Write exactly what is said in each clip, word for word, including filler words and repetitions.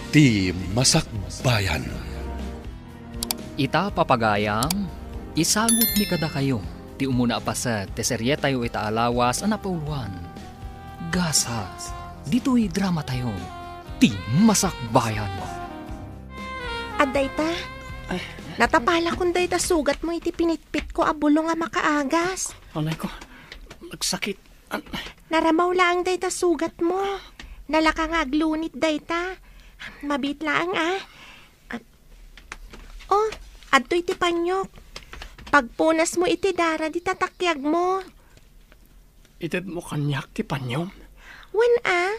Ti Masakbayan. Ita, papagayam, isagutmi kadakayo ti umuna a paset ti serietayo ita a lawas a napauluan. Gasat, ditoy dramatayo, Ti Masakbayan. Adda ita, natapalakon dayta sugatmo iti pinitpitko a bulong a makaagas. Anay ko, nagsakit. An- Naramaw laeng dayta sugatmo. Nalaka nga aglunit dayta. Mabiit laeng, a. At, oh, adtoy ti paniok. Pagpunasmo iti dara dita takiagmo. Itedmo kaniak ti paniom? Wen, a.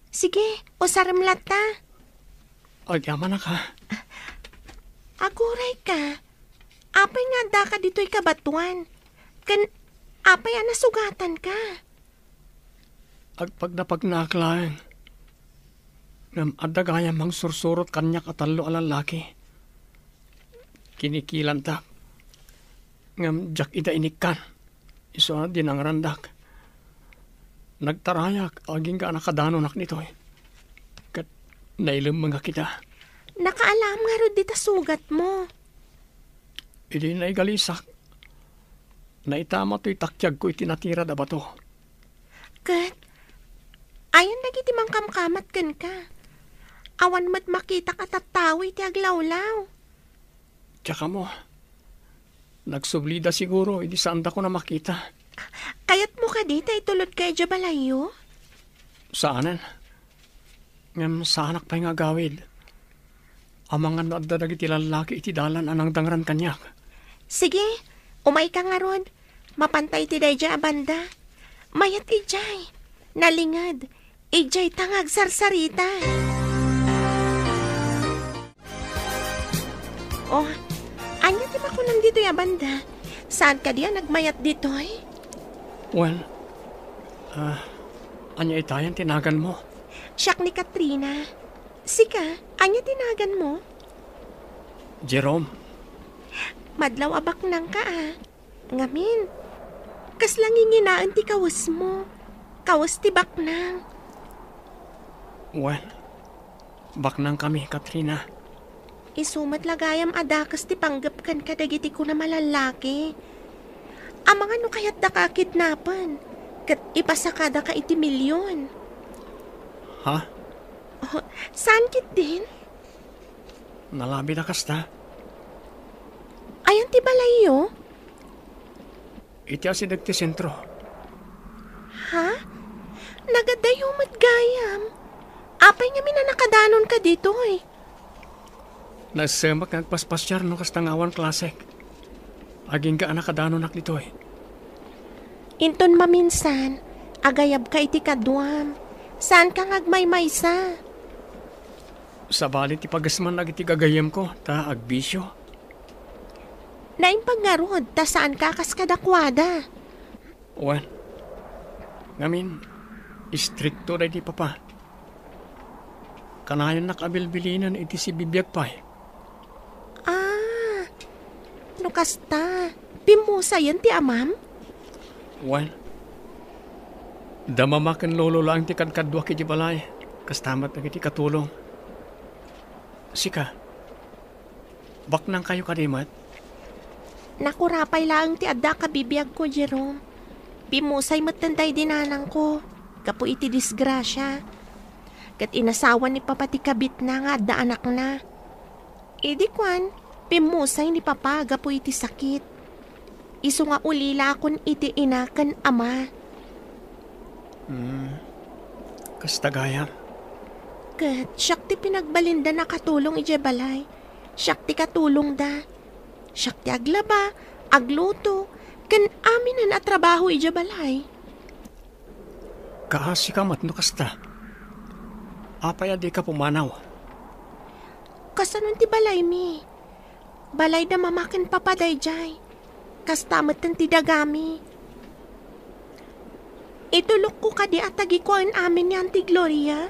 Sige, usarem latta. Agyamanak, a. Agurayka. Apay nga addaka ditoy kabatoan? Ken apay a nasugatanka? Agpagnapagnaak laeng. Ngem adda gayam mangsursurot kaniak a tallo a lallaki. Kinikilantak. Ngem diak ida inikkan. Isu a dinangrandak. Nagtarayak agingga a nakadanonak ditoy. Ket nailemmengak ida. Nakaalam ngarud dita sugatmo. Idi naigalisak, naitama toy takiagko iti natirad a bato. Ket, ayan dagiti mangkamkamat kenka. Awan met makitak a tattao iti aglawlaw. Diak ammo. Nagsublida siguro idi saandakon a makita. Kayatmo kadi ta itulodka idiay balayyo? Saanen. Ngem saanak pay nga agawid. Amangan no adda dagiti lallaki iti dalan a nangdangran kaniak. Sige, umayka ngarud. Mapanta iti daydiay a banda. Mayat idiay. Nalinged. Idiay ta nga agsarsarita. Oh, ania ti makunam ditoy a banda? Saan kadi a nagmayat ditoy? Well, ah, ania itayan ti naganmo? Siak ni Katrina. Sika, ania ti naganmo? Jerome. Madlaw a baknangka, a. Ngamin, kasla nginginaen ti kawesmo. Kawes ti baknang. Well, baknangkami, Katrina. Isu met la gayam a dakes ti panggepkan kadagiti kunam a lallaki. Amangan no kayatdaka a kidnapen, ket ipasakadaka iti milion. Ha? Oh, saan ketdin? Nalabida kasta. Ayan ti balayyo? Iti asideg ti sentro. Ha? Nagadayo met gayam. Apay ngamin a nakadanonka ditoy? Nasemak nga agpaspasiar no kasta nga awan klasek. Agingga a nakadanonak ditoy. Inton maminsan, agayabka iti kaduam. Saanka nga agmaymaysa? Sabali ti pagesman dagiti gagayyemko, ta agbisio. Naimbag ngarud, ta saanka a kas kadakuada. Wen, ngamin, istrikto daydi papa. Kanayon a bilbilinen iti sibibiag pay. Ah, no kasta, pimmusayen ti amam? Wen, da mama ken lolo laeng ti kadkaduak iti balay, kasta met dagiti katulong. Sika, baknangkayo kadi met? Nakurapay laeng ti adda a kabibiagko, Jerome. Pimmusay metten daydi nanangko gapu iti disgrasia. Ket inasawa ni papa ti kabitna nga adda anakna. Idi kuan, pimmusay ni papa gapu iti sakit. Isu nga ulilakon iti ina ken ama. Hmm. Kasta gayam. Ket siak ti pinagbalinda a katulong idiay balay. Siak ti katulongda. Siak ti aglaba, agluto, ken aminen a trabaho idiay balay. Kaasika met no kasta. Apay a dika pumanaw? Kasano ti balaymi? Balay da mama ken papa daydiay. Kasta metten ti dagami. Itulokko kadi a tagikuaen amin ni Auntie Gloria?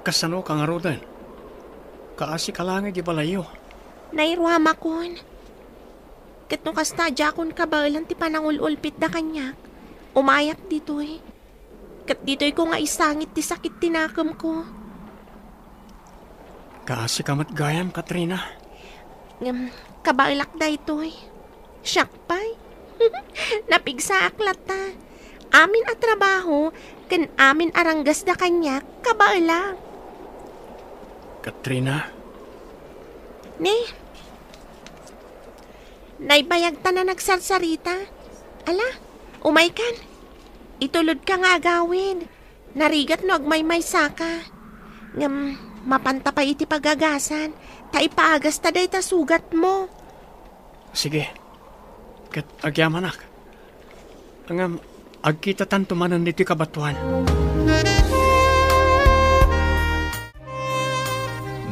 Kasanoka ngaruden? Kaasika laeng idiay balayyo. Nairuamakon. Ket no kasta, diakon kabaelan ti panangul-ulpitda kaniak. Umayak ditoy. Ket ditoyko nga isangit ti sakit ti nakemko. Kaasi ka met gayam, Katrina. Ngem, kabaelak daytoy. Siak pay. Napigsaak latta. Amin a trabaho ken amin a ranggesda kaniak, kabaelak. Katrina? Ne? Naibayagtan a nagsarsarita. Ala, umaykan. Itulodka nga agawid. Narigat no agmaymaysaka. Ngem, mapanta pay iti pagagasan, ta ipaagasta dayta sugatmo. Sige. Ket agyamanak. Ngem, agkitatanto manen ditoy kabatoan.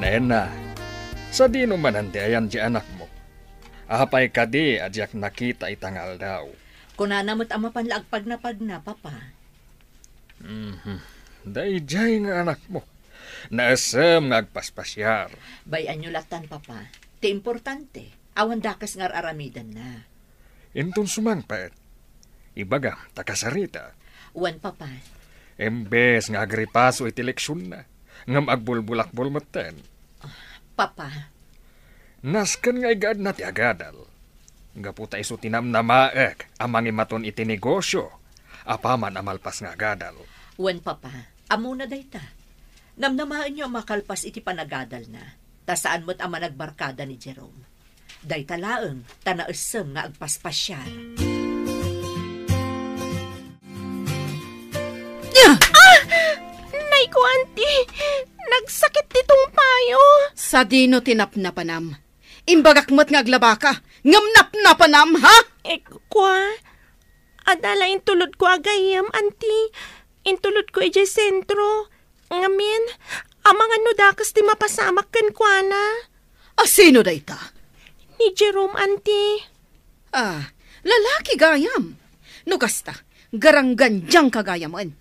Nena, sadino manen ti ayan ti anakmo? Apay kadi a diak nakita ita nga aldaw? Kunana met a mapan la agpagnapagna, Papa. Mhm. Daydiay nga anakmo. Naesem nga agpaspasiar. Bay-anyo lattan, Papa. Ti importante, awan dakes nga ar-aramidenna. Inton sumangpet, ibagam ta kasarita. Wen, Papa. Imbes nga agripaso iti leksionna, ngem agbulbulakbol metten. Papa. Nasken nga igaedna ti agadal. Gapu ta isu ti namnamaek a mangimaton iti negosio apaman a malpas nga agadal. Wen, Papa, ammona dayta. Namnamaenyo a makalpas iti panagadalna, ta saan met a managbarkada ni Jerome. Dayta laeng ta naesem nga agpaspasiar. Ah! Nay ko, Auntie! Nagsakit ti tungpayo! Sadino ti napnapanam? Imbagak met nga aglabaka, ngem napnapanam, ha? Eh, kua, adda la intulodko a gayyem, Auntie. Intulodko idiay sentro. Ngamin, amangan no dakes ti mapasamak kenkuana. A sino dayta? Ni Jerome, Auntie. Ah, lalaki gayam. No kasta, garanggandiangka gayamen.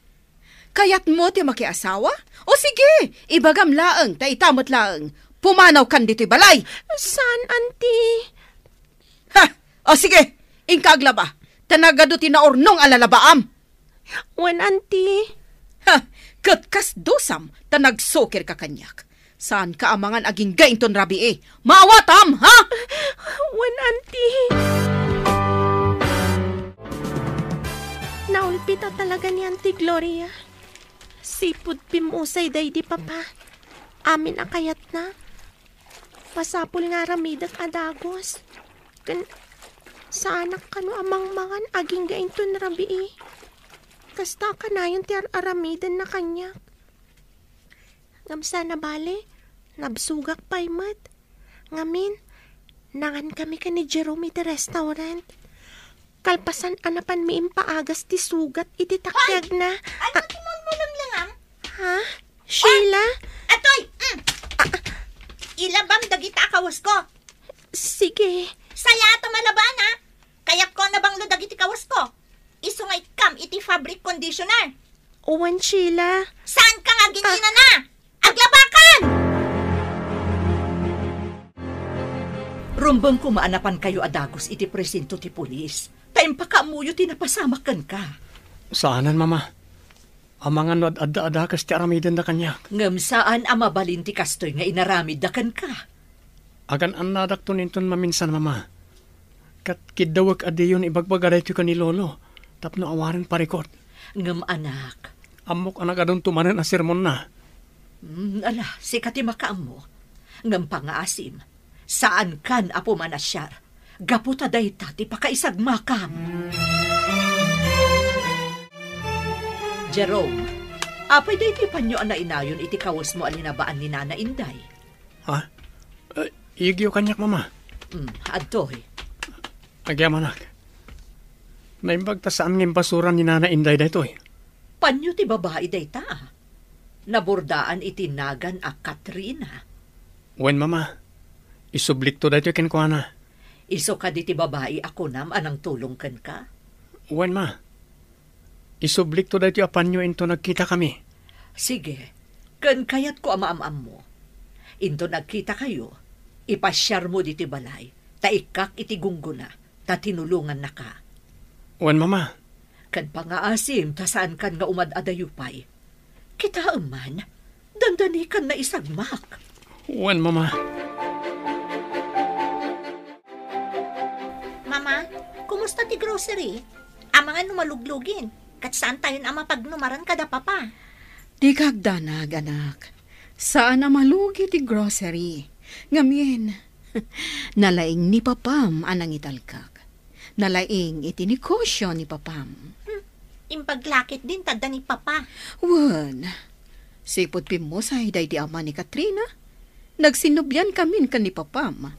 Kayatmo ti makiasawa? O sige, ibagam laeng, ta ita met laeng, pumanawkan ditoy balay. Saan, Auntie? Ha! O sige, inka aglaba, ta nagadu ti naurnong a lalabaam. Wen, Auntie. Ha! Ket kas dusam ta nagsukirka kaniak. Saanka a mangan agingga inton rabii. Maawatam, ha? Wen, Auntie. Naulpit a talaga ni Auntie Gloria. Sipud pimmusay daydi Papa. Amin a kayatna. Masapul nga aramidek a dagus. Ken, saanak kano a mangmangan agingga inton rabii. Kasta a kanayon ti ar-aramidenna kaniak. Ngem saan a bale, nabsogak pay met. Ngamin, nangankami ken ni Jerome iti restaurant. Kalpasan a napanmi impaagas ti sugat iti takkiagna. Ay! Ania ti mulmulonglongam? Ha? Sheila? Ah! Atoy! Mm. Ah, ah. Ilabam dagita a kawesko. Sige. Sayaat a malabaan, a. Kayatko a nabanglo dagiti kawesko. Isu nga ikkam iti fabric conditioner. Wen, Sheila. Saanka nga agin-inana? Ah. Aglabakan! Rumbeng koma a napankayo a dagus iti presinto ti pulis, ta impakaammoyo ti napasamak kenka. Saanen, Mama. Amangan no ad-adda a dakes ti aramidenda kaniak. Ngem saan a mabalin ti kastoy nga inaramidda kenka. Agan-annadakton inton maminsan, Mama. Ket kiddawek a diyon ibagbaga daytoy ken ni Lolo tapno awanen parikut. Ngem, anak. Ammok a nagadunto manen a sermonna. Mm, ala, sika ti makaammo. Ngem pangngaasim, saankan a pumanasiar gapu ta dayta ti pakaisagmakam. Jerome, apay daytoy panyo a nainayon iti kawesmo a linabaan ni Nana Inday? Ha? Eh, iyegyo kaniak, Mama. Mm, adtoy. Agyamanak. Naimbag ta saan nga imbasura ni Nana Inday daytoy. Panyo ti babai dayta, a. Nabordaan iti nagan a Katrina. Wen, Mama. Isublikto daytoy kenkuana. Isu kadi ti babai a kunam a nangtulong kenka? Wen, Ma. Isublikto daytoy a panyo inton nagkitakami. Sige, ken kayatko a maam-ammo. Inton nagkitakayo, ipasiarmo ditoy balay, ta ikkak iti gunggona, ta tinulongannaka. Wen, Mama. Ken pangngaasim ta saankan nga umad-adayo pay. Kitaem man, dandanikan naisagmak. Wen, Mama. Mama, kumusta ti grocery? Amangan no maluglugin, ket saantayon a mapagnumaran kada Papa. Dika agdanag, anak. Saan a malugi ti grocery. Ngamin, nalaing ni Papam a nangitalkak. Nalaing iti negosio ni Papam. Hmm, impaglakit din tadda ni Papa. Wen, sipud pimmusay daydi ama ni Katrina, nagsinubian kamin ken ni Papam.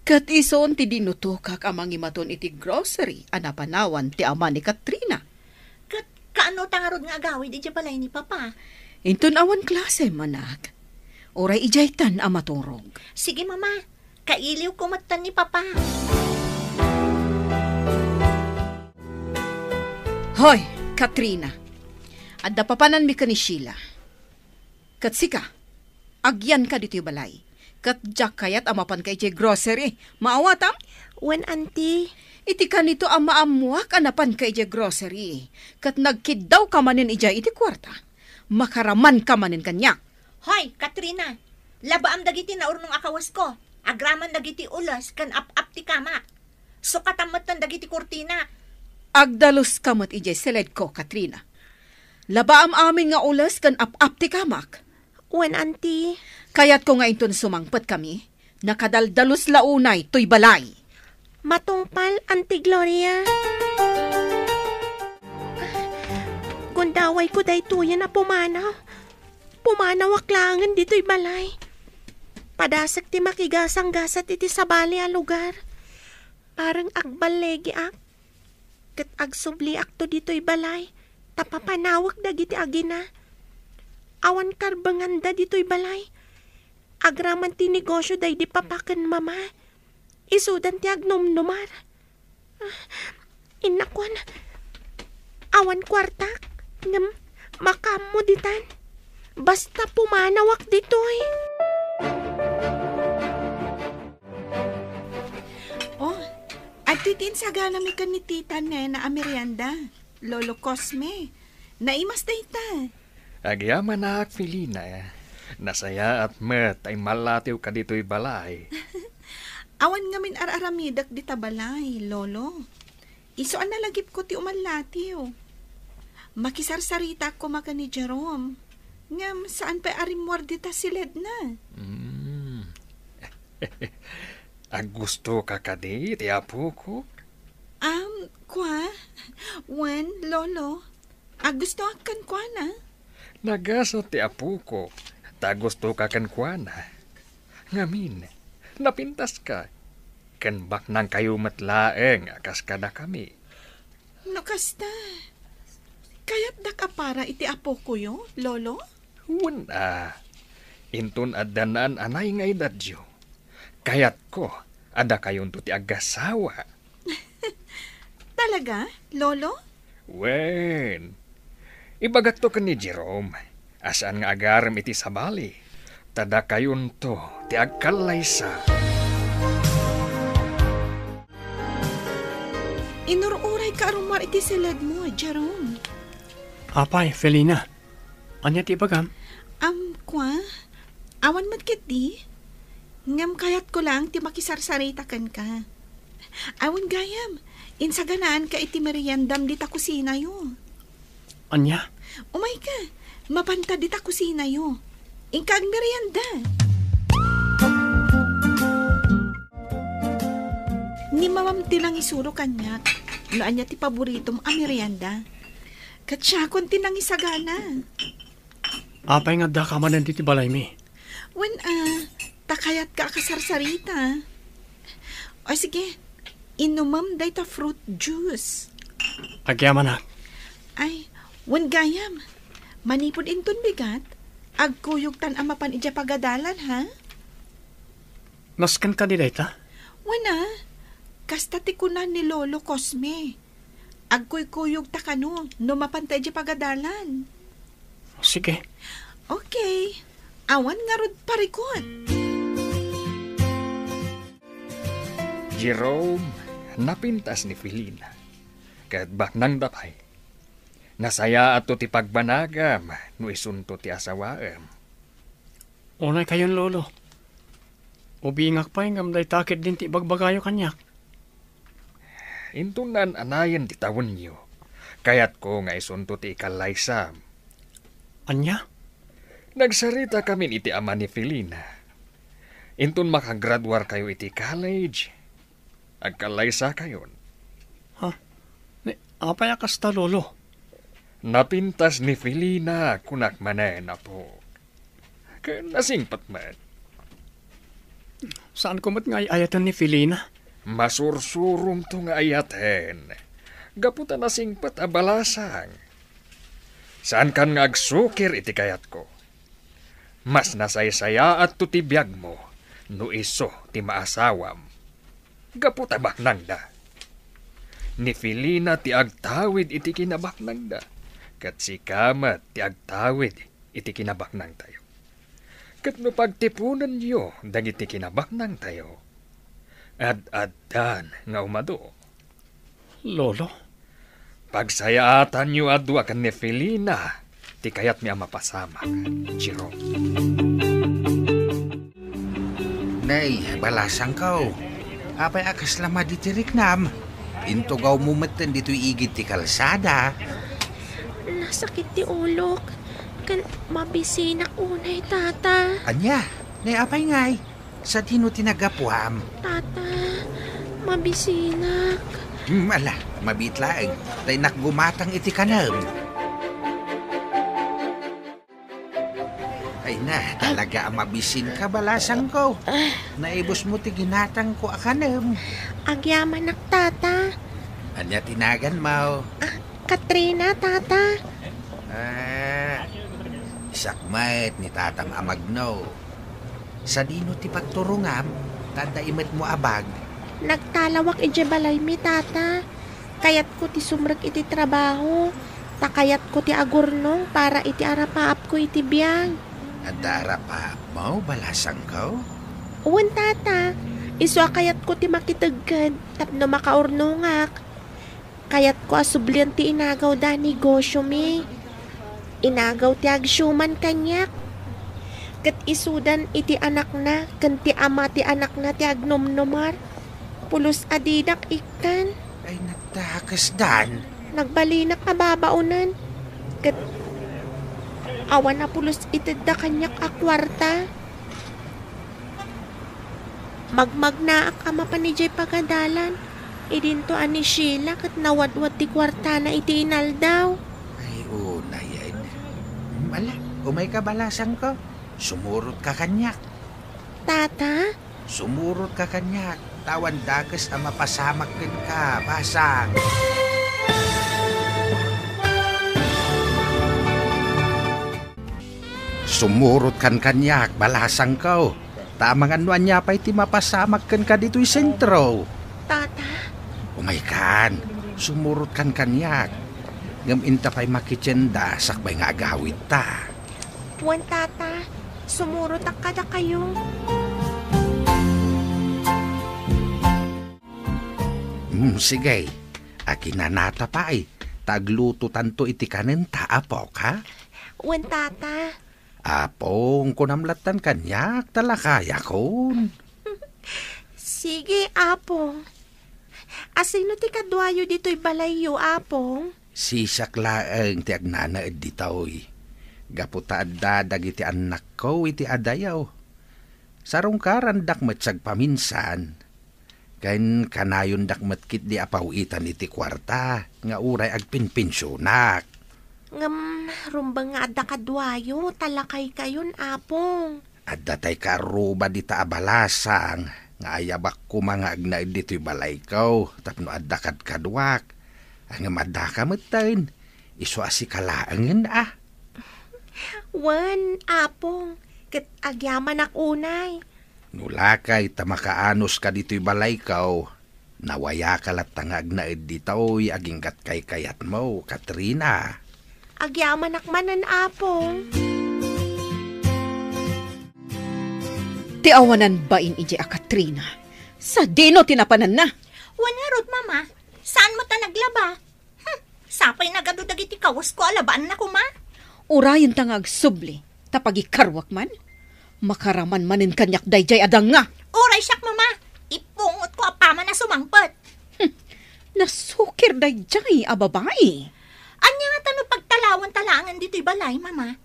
Ket isun ti dinutokak a mangimaton iti grocery a napanawan ti ama ni Katrina. Ket kaano ta ngarud nga agawid idiay balay ni Papa? Inton awan klase, manak. Uray idiaytan a maturog. Sige, Mama. Kailiwko metten ni Papa. Hoy, Katrina. Adda papananmi ken ni Sheila. Ket sika, agyanka ditoy balay. Ket diak kayat a mapanka idiay grocery. Maawatam? Wen, Auntie. Iti kanito a maammoak a napanka idiay grocery, ket nagkiddawka manen idiay iti kuarta, makaramanka manen kaniak. Hoy, Katrina! Labaam dagiti naurnong a kawesko. Agraman dagiti ules ken ap-ap ti kamak. Sukatam metten dagiti kurtina. Agdaluska met idiay siledko, Katrina. Labaam amin nga ules ken ap-ap ti kamak. Wen, Auntie. Kayatko nga inton sumangpet kami, nakadaldalus la unay toy balay. Matungpal, Auntie Gloria. Gundawayko daytoyen a pumanaw. Pumanawak laengen ditoy balay. Padasek ti makigasanggasat iti sabali a lugar. Parang agballegiak. Ket agsubliakto ditoy balay, ta papanawek dagiti agina. Awan karbenganda ditoy balay. Agraman ti negosio daydi Papa ken Mama. Isudan ti agnumnumar. Ah, innakon, awan kuartak, ngem makaammo ditan. Basta pumanawak ditoy. Oh, adtoy ti insaganami ken ni Tita Nena a merienda, Lolo Cosme. Naimas dayta. Agyamanak, Felina. Nasayaat met a immallatiwka ditoy balay. Awan ngamin ar-aramidek dita balay, Lolo. Isu a nalagipko ti umallatiw. Makisarsaritaak koma ken ni Jerome. Ngem saan pay a rimmuar dita siledna. Mm. Aggustoka kadi ti apoko? Am, kua? Wen, Lolo. Aggustoak kenkuana. Nagasat ti apoko, ta aggustoka kenkuana. Ngamin, napintaska, ken baknangkayo met laeng a kas kadakami. No kasta, kayatdak a para iti apokoyo, Lolo? Wen a, inton adda naan-anay nga edadyo, kayatko a dakayonto ti agasawa. Talaga, Lolo? Wen, ibagakto ken ni Jerome a saan nga agarem iti sabali, ta dakayonto ti agkallaysa. Inur-urayka a rummuar iti siledmo, Jerome. Apay, Felina. Ania ti ibagam? Am, kua? Awan met ketdi. Ngem kayatko laeng ti makisarsarita kenka. Awan gayam, insaganaanka iti meriendam dita kusinayo. Ania? Umayka, mapanta dita kusinayo. Inka agmerienda. Ni mamam ti nangisuro kaniak no ania ti paboritom a merienda. Ket siakon ti nangisagana. Apay nga addaka manen ditoy balaymi? Wen a, ta kayatka a kasarsarita. O sige, inumem dayta fruit juice. Agyamanak. Ay, wen gayam. Manipud inton bigat, agkuyogtan a mapan idiay pagadalan, ha? Nasken kadi dayta? Wen a, kasta ti kuna ni Lolo Cosme. Agkuykuyogta kano no mapanta idiay pagadalan. Sige. Okay. Awan ngarud parikut. Jerome, napintas ni Felina. Ket baknangda pay. Nasayaatto ti pagbanagam no isunto ti asawaem. Unay kayon, Lolo. Ubingak pay ngem dayta ketdin ti ibagbagayo kaniak. Inton naan-anayen ti tawenyo, kayatko nga isunto ti ikallaysam. Ania? Nagsaritakamin iti ama ni Felina. Inton makagraduarkayo iti college, agkallaysakayon. Ha? Ni, apay a kasta, Lolo? Napintas ni Felina, kunak manen, apo. Ken nasingpet met. Saanko met nga ay-ayaten ni Felina? Masursurongto nga ayaten. Gapu ta nasingpet a balasang. Saankan nga agsukir iti kayatko. Mas nasaysayaatto ti biagmo no isu ti maasawam. Gapu ta baknangda. Ni Felina ti agtawid iti kinabaknangda, ket sika met ti agtawid iti kinabaknangtayo. Ket no pagtiponenyo dagiti kinabaknangtayo, ad-addan nga umadu. Lolo? Pagsayaatanyo a dua ken ni Felina ti kayatmi a mapasamak, Jerome. Nay, balasangko. Apay a kasla madi ti riknam? Intugawmo metten ditoy igid ti kalsada. Nasakit ti ulok. Ken mabisinak unay, Tata. Ania? Nay, apay ngay? Sadino ti naggapuam? Tata, mabisinak. Hmm, ala, mabiit laeng. Ta innak gumatang iti kanem. Ay na, talaga a mabisinka, balasangko. Naibusmo ti ginatangko a kanem. Agyamanak, Tata. Ania ti naganmo? Ah, Katrina, Tata. Ah, isak met ni tatam a magno. Sadino ti pagturongam? Ta adda imetmo a bag. Nagtalawak idiay balaymi, Tata. Kayatko ti sumrek iti trabaho, ta kayatko ti agurnong para iti arapaapko iti biag. Adda arapaapmo, balasangko? Wen, Tata. Isu a kayatko ti makitegged tapno makaurnongak. Kayatko a sublian ti inagawda a negosyomi. Inagaw ti agsiuman kaniak. Ket isudan iti anakna ken ti ama ti anakna ti agnumnumar. Pulos a didak ikkan. Ay, nagdakesdan. Nagbalinak a babaonen. Ket awan a pulos itedda kaniak a kuarta. Magmagnaak a mapan idiay pagadalan. Idinto a ni Sheila ket nawadwad ti kuartana iti inaldaw. Ay, unay, ay. Ala, umayka, balasangko. Sumurotka kaniak. Tata? Sumurotka kaniak, ta awan dakes a mapasamak kenka, basang. Sumurotkan kaniak, balasangko. Ta amangan no ania pay ti mapasamak kenka ditoy sentro. Tata? Umaykan, sumurotkan kaniak. Ngem inta pay makitienda sakbay nga agawidta. Wen, Tata, sumurotak kadakayo. Hmm, sige. Akinanata pay, ta aglutotanto iti kanenta, apok, ha? Wen, Tata. Apong, kunam lattan kaniak, ta lakayakon. Sige, Apong. Asino ti kaduayo ditoy balayyo, Apong? Sisak laeng ti agnanaed ditoy. Gapu ta adda dagiti annakko iti adayo. Sarungkarandak met sagpaminsan. Ken kanayondak met ketdi a paw-itan iti kuarta nga uray agpinpensionak. Ngem rumbeng nga adda kaduayo, ta lakaykayon, Apong. Adda tay kaarruba dita a balasang nga ayabak koma nga agnaed ditoy balayko tapno adda kadkaduak. Ngem addaka metten, isu a sika laengen a. Wen, Apong, ket agyamanak unay. No lakay ta makaanoska ditoy balayko, nawayaka latta nga agnaed ditoy aginggat kaykayatmo, Katrina. Agyamanak manen, Apong. Ti awanan bain idiay a Katrina. Sadino ti napananna? Wen ngarud, Mama. Saanmo ta naglaba? Hmm, sapay nagadu dagiti kawasko a labaanna koma. Urayenta nga agsubli, ta pagikaruak man. Makaraman manen kaniak daydiay a danga. Uray siak, Mama. Ipungotko apaman a sumangpet. Hmm, nasukir daydiay a babai. Ania ngata no pagtalawanta laengen ditoy balay, Mama?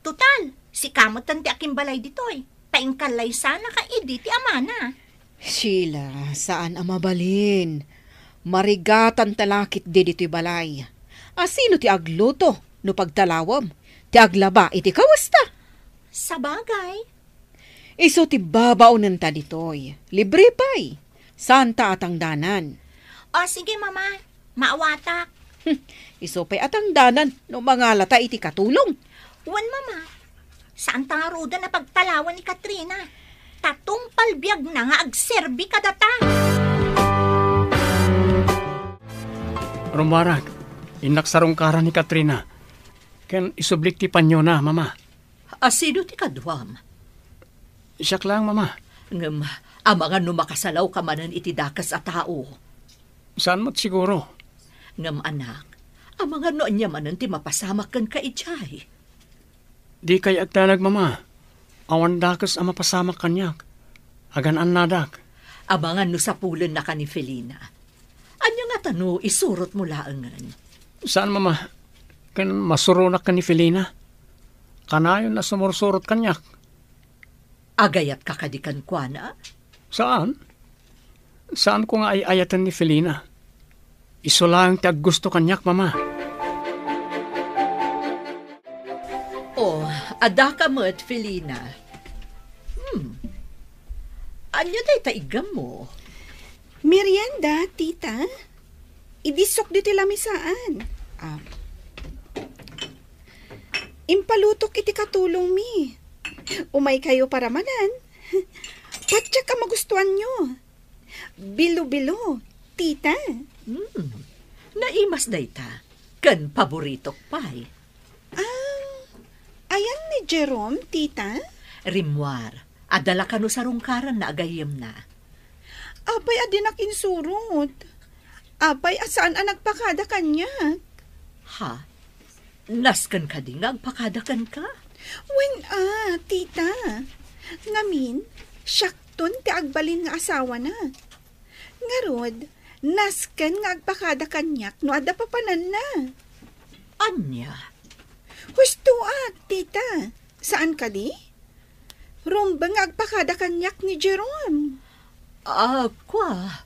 Total, sika metten ti akimbalay ditoy. Ta inkallaysanaka idi ti amana. Sheila, saan a mabalin. Marigatanta la ketdi ditoy balay. A sino ti agluto no pagtalawem? Ti aglaba iti kawesta? Sabagay. Isu ti babaonenta ditoy. Libre pay. Saanta a tangdanan. O, sige, Mama. Maawatak. Hmm, isu pay a tangdanan no mangalata iti katulong. Wen, Mama. Saanta ngaruden a pagtalawan ni Katrina. Ta tungpal biagna nga agserbi kadata. Rummuarag, innak sarungkaran ni Katrina. Ken isublik ti panyona, Mama. A sino ti kaduam? Siak laeng, Mama. Ngem, amangan no makasalawka manen iti dakes a tao? Saan met siguro. Ngem, anak, amangan no ania manen ti mapasamak kenka idiay? Dikay agdanag, Mama. Awan dakes a mapasamak kaniak. Agan-annadak. Amangan no sapulennaka ni Felina. Ania ngata no isurotmo laengen? Saan, Mama. Ken masuronak ken ni Felina. Kanayon a sumursurot kaniak. Agayatka kadi kenkuana? Saan. Saanko nga ay-ayaten ni Felina. Isu laeng ti aggusto kaniak, Mama. Oh, addaka met, Felina. Hmm. Ania dayta iggammo? Merienda, tita. Idi sok ditoy lamisaan. Ah. Impalutok iti katulongmi. Umaykayo paramanan. Patiek a magustuanyo. Bilo-bilo, tita. Hmm. Naimas dayta. Ken paboritok pay. Ah, ayan ni Jerome, tita? Rimmuar, adda la kano sarungkaranna a gayyemna. Apay a dinak insurot? Apay a saan a nagpakada kaniak? Ha? Nasken kadi nga agpakada kenka? Wen a, tita. Ngamin, siakton ti agbalin nga asawana. Ngarud, nasken nga agpakada kaniak no adda papananna. Ania? Husto a, tita. Saan kadi? Rumbeng nga agpakada kaniak ni Jerome. Ah, kua,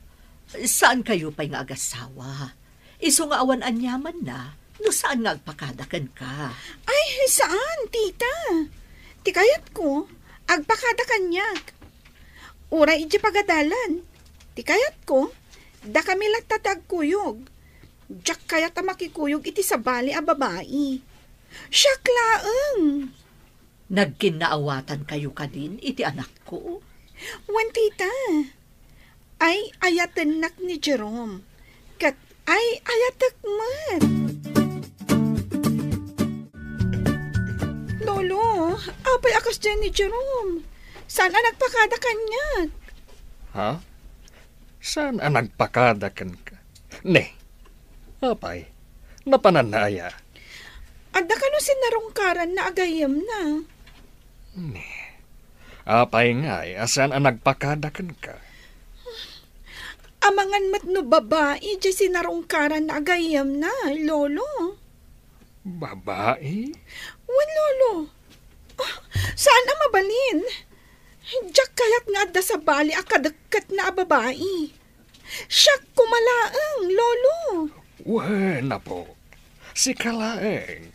saankayo pay nga agasawa? Isu nga awan aniamanna, no saan nga agpakada kenka? Ay, saan, tita. Ti kayatko, agpakada kaniak. Uray idiay pagadalan. Ti kayatko, dakami latta ti agkuyog. Diak kayat a makikuyog iti sabali a babai. Siak laeng. Nagkinnaawatankayo kadin iti anakko? Wen, tita. Ay-ayatennak ni Jerome. Ket ay-ayatek met. Lolo, apay a kasdiay ni Jerome? Saan a nagpakada kaniak? Ha? Saan a nagpakada kenka? Ne, apay, napananna aya? Adda kano sinarungkaranna a gayyemna? Ne, apay ngay a saan a nagpakada kenka? Amangan met no babai diay sinarungkaranna a gayyemna, Lolo. Babai? Wen, Lolo. Ah, saan a mabalin. Diak kayat nga adda sabali a kadekketna a babai. Siak koma laeng, Lolo. Wen, apo. Sika laeng.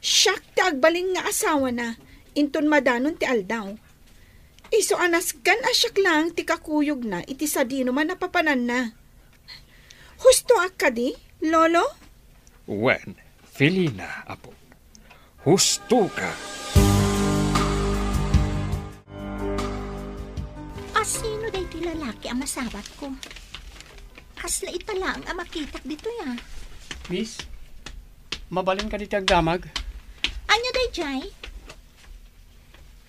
Siak ti agbalin nga asawana, inton madanon ti aldaw. Isu a nasken a siak laeng ti kakuyogna iti sadinoman a papananna. Hustoak kadi, Lolo? Wen, Felina, apo. Hustoka. A sino daytoy lalaki a masabatko? Kasla ita laeng a makitak ditoy, a. Miss, mabalin kadi ti agdamag? Ania daydiay?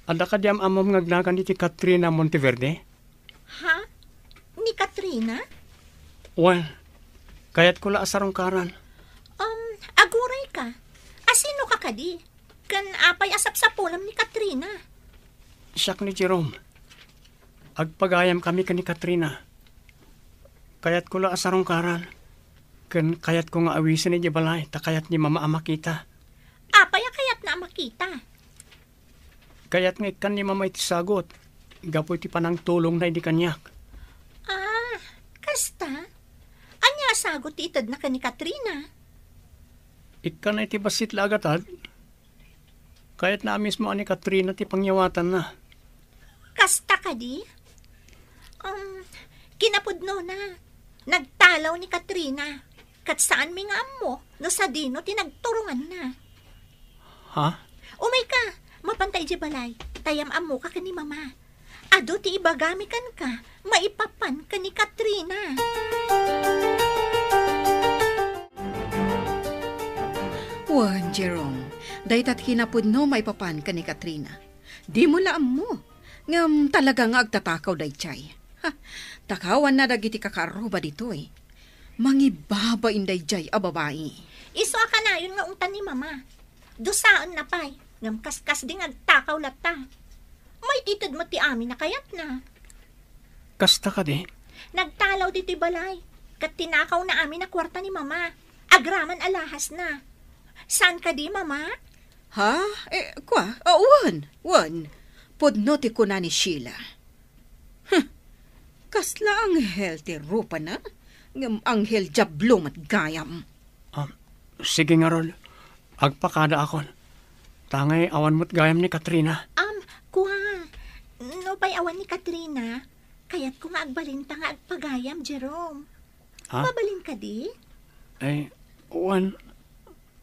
Adda kadi am-ammom nga agnagan iti Katrina Monteverde? Ha? Ni Katrina? Wen, kayatko la a sarungkaran. Um, aguray ka. A sino ka kadi? Ken apay a sapsapulem ni Katrina? Siak ni Jerome. Agpagayamkami ken ni Katrina. Kayatko la a sarungkaran. Ken kayatko nga awisen idiay balay ta kayat ni Mama a makita. Apay a kayatna a makita? Kayat nga ikkan ni Mama iti sagut gapu iti panangtulongna idi kaniak. Ah, kasta? Ania a sagut ti itedna ken ni Katrina? Ikkanna iti bassit la a gatad. Kayatna a mismo a ni Katrina ti pangyawatanna. Kasta kadi? Um, kinapudnona, nagtalaw ni Katrina. Ket saanmi nga ammo no sadino ti nagturonganna. Ha? Umayka, mapanta idiay balay, ta yam-ammoka ken ni Mama. Adu ti ibagami kenka maipapan ken ni Katrina. Wen, Jerome, dayta ti kinapudno maipapan ken ni Katrina. Dimo la ammo, ngem talaga nga agtatakaw daydiay. Ha, takawanna dagiti kakaarruba ditoy. Mangibabain daydiay a babai. Isu a kanayon nga ungtan ni Mama. Dusaenna pay, ngem kaskasdi nga agtakaw latta. Maitited met ti amin a kayatna. Kasta kadi? Nagtalaw ditoy balay, ket tinakawna amin a kuarta ni Mama. Agraman a lahasna. Saan kadi, Mama? Ha? Eh, kua? Ah, wen, wen. Pudno ti kuna ni Sheila. Huh. Kasla anghel ti rupana, ngem anghel diablo met gayam. Ah, sige ngarud, agpakadaakon. Tangay awan met gayam ni Katrina. Um, kua, no pay awan ni Katrina, kayatko nga agbalinta nga agpagayam, Jerome. Ha? Mabalin kadi? Eh, wen,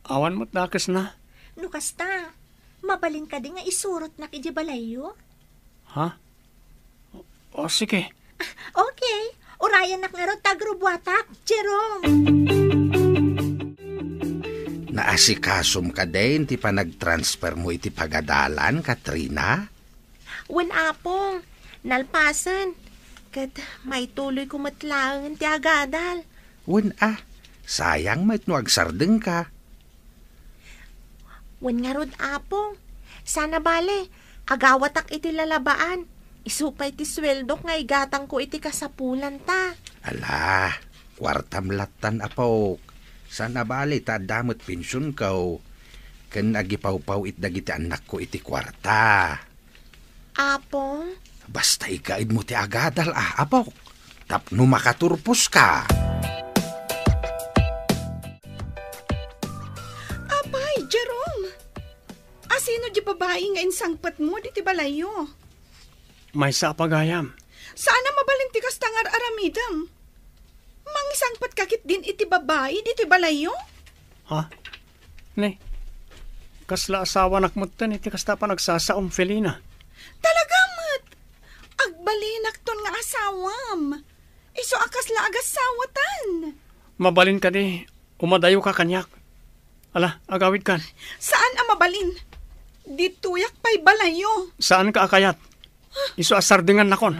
awan met dakesna. No kasta, mabalin kadi nga isurotnak idiay balayyo? Ha? O, sige. Okay. Urayannak ngarud ta agrubuatak, Jerome. Naasikasom kadin ti panagtransfermo iti pagadalan, Katrina? Wen, Apong. Nalpasen. Ket maituloyko met laeng ti agadal. Wen a, sayang met no agsardengka. Wen ngarud, Apong. Sana bale, agawatak iti lalabaan. Isu pay ti sueldok nga igatangko iti kasapulanta. Ala, kuartam lattan, apok. Sana bale ta adda met pensionko. Ken agipawpaw-it dagiti annakko iti kuarta. Apong? Basta igaedmo ti agadal a, apok, tapno makaturposka. Apay, Jerome! Asino di babai nga insangpetmo diti balayyo? Maysa a pagayam. Saan a mabalin ti kasta nga ar-aramidem? Mangisangpetka ketdin iti babai ditoy balayyo? Ha? Ne, kasla asawanak metten iti kasta panagsasaom, Felina. Talaga met! Agbalinakton nga asawam. Isu a kasla agasawatan. Mabalin kadi, umadayoka kaniak. Ala, agawidkan. Saan a mabalin. Ditoyak pay balayyo. Saanka a kayat. Isu a sardengannakon.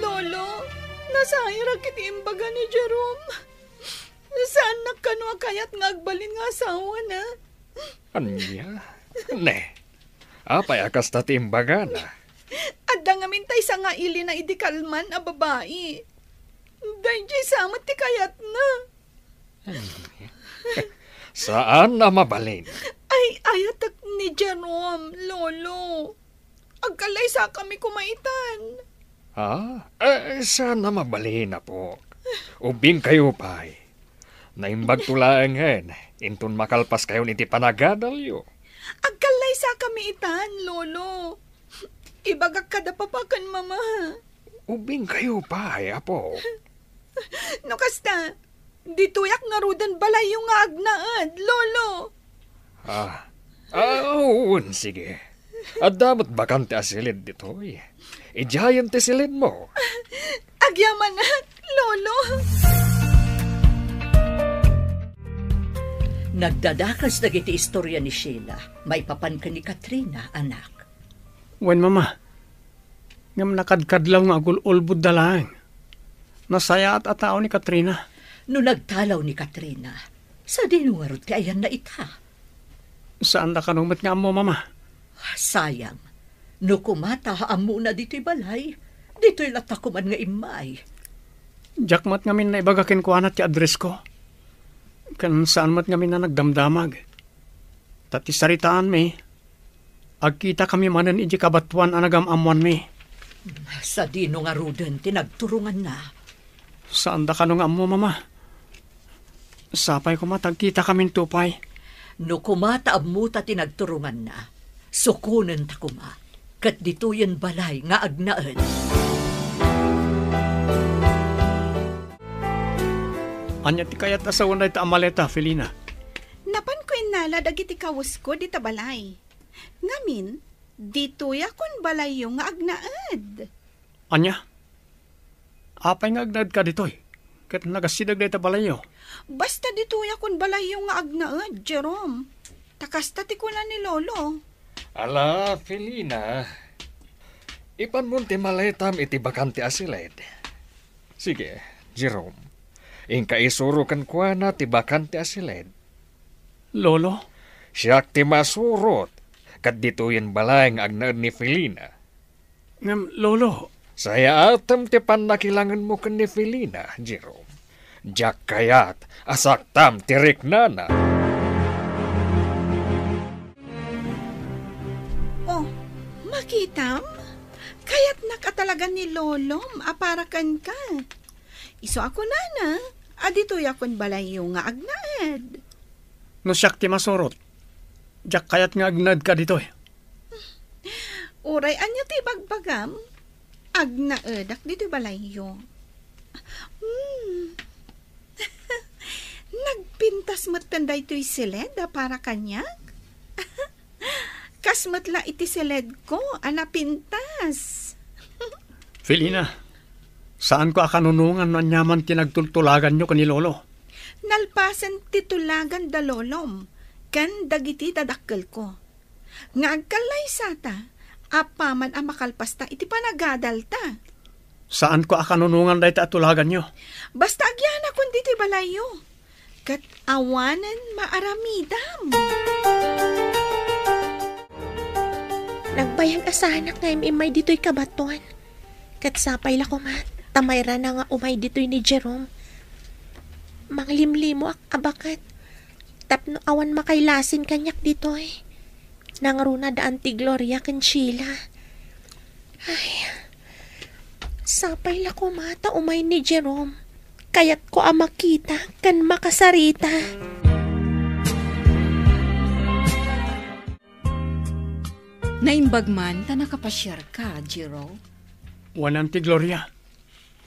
Lolo, nasayarak iti imbaga ni Jerome. Saannak kano a kayat nga agbalin nga asawana. Ania? Ne. Apay a kasta ti imbagana? Adda ngamin ta isa nga ilina idi kalman a babai. Daydiay sa met ti kayatna. Saan a mabalin. Ay-ayatek ni Jerome, Lolo. Agkallaysakami koma itan. Ha? Eh, saan a mabalin, apok. Ubbingkayo pay. Naimbagto laengen, inton makalpaskayon iti panagadalyo. Agkallaysakami itan, Lolo. Ibagak kada papa ken mama. Ubbingkayo pay, apo. No kasta, ditoyak ngaruden balayyo nga agnaed, Lolo. Ah, ah, wen, sige. Adda met bakante a silid ditoy. Idiayen ti silidmo. Agyamanak, Lolo. Nagdadakes dagiti istorya ni Sheila maipapan ken ni Katrina, anak. Wen, Mama. Ngem nakadkadlaw nga agul-ulbodda laeng. Nasayaat a tao ni Katrina. No nagtalaw ni Katrina, sadino ngarud ti ayanna ita? Saanda kano met nga ammo, Mama. Sayang. No kuma ta ammona ditoy balay, ditoy latta koman nga immay. Diak met ngamin naibaga kenkuana ti addressko. Ken saan met ngamin a nagdamdamag. Ta ti saritaanmi, agkitakami manen idiay kabatoan a nagam-ammoanmi. Sadino ngaruden ti nagturonganna? Saanda kano nga ammo, Mama. Sapay koma ta agkitakaminto pay. No kuma ta ammota ti nagturonganna, sukonenta koma, ket ditoyen balay nga agnaed. Ania ti kayat a sawen dayta a maleta, Felina? Napanko innala dagiti kawesko dita balay. Ngamin, ditoyakon balayyo nga agnaed. Ania? Apay nga agnaedka ditoy? Ket nagasideg dayta balayyo? Basta ditoyakon balayyo nga agnaed, Jerome. Ta kasta ti kuna ni Lolo. Ala, Felina, ipanmon ti maletam iti bakante a siled. Sige, Jerome, inka isuro kenkuana ti bakante a siled. Lolo? Siak ti masurot, ket ditoyen balay nga agnaed ni Felina. Ngem, Lolo. Sayaatem ti pannakilangenmo ken ni Felina, Jerome. Diak kayat a saktam ti riknana. Oh, makitam? Kayatnak a talaga ni Lolom a para kenka. Isu a kunana a ditoyakon balayyo nga agnaed. No siak ti masurot, diak kayat nga agnaedka ditoy. Uray ania ti ibagbagam, agnaedak ditoy balayyo. Hmm. Nagpintas metten daytoy siled a para kaniak. Kas met la iti siledko a napintas. Felina, saanko a kanunongan no aniaman ti nagtultulaganyo ken ni Lolo. Nalpasen ti tulagan da Lolom ken dagiti dadakkelko. Nga agkallaysata, apaman a makalpasta iti panagadalta. Saanko a kanunongan dayta a tulaganyo. Basta agyanakon ditoy balayyo. Ket awanen maaramidam. Nagbayag a saanak nga im-immay ditoy kabatoan. Ket sapay la koma, ta mairana nga umay ditoy ni Jerome. Manglimlimoak a baket tapno awan makailasin kaniak ditoy. Nangruna da Auntie Gloria ken Sheila. Ay, sapay la koma ta umay ni Jerome. Kayatko a makita ken makasarita. Naimbag man ta nakapasiarka, Jiro? Wen, Auntie Gloria.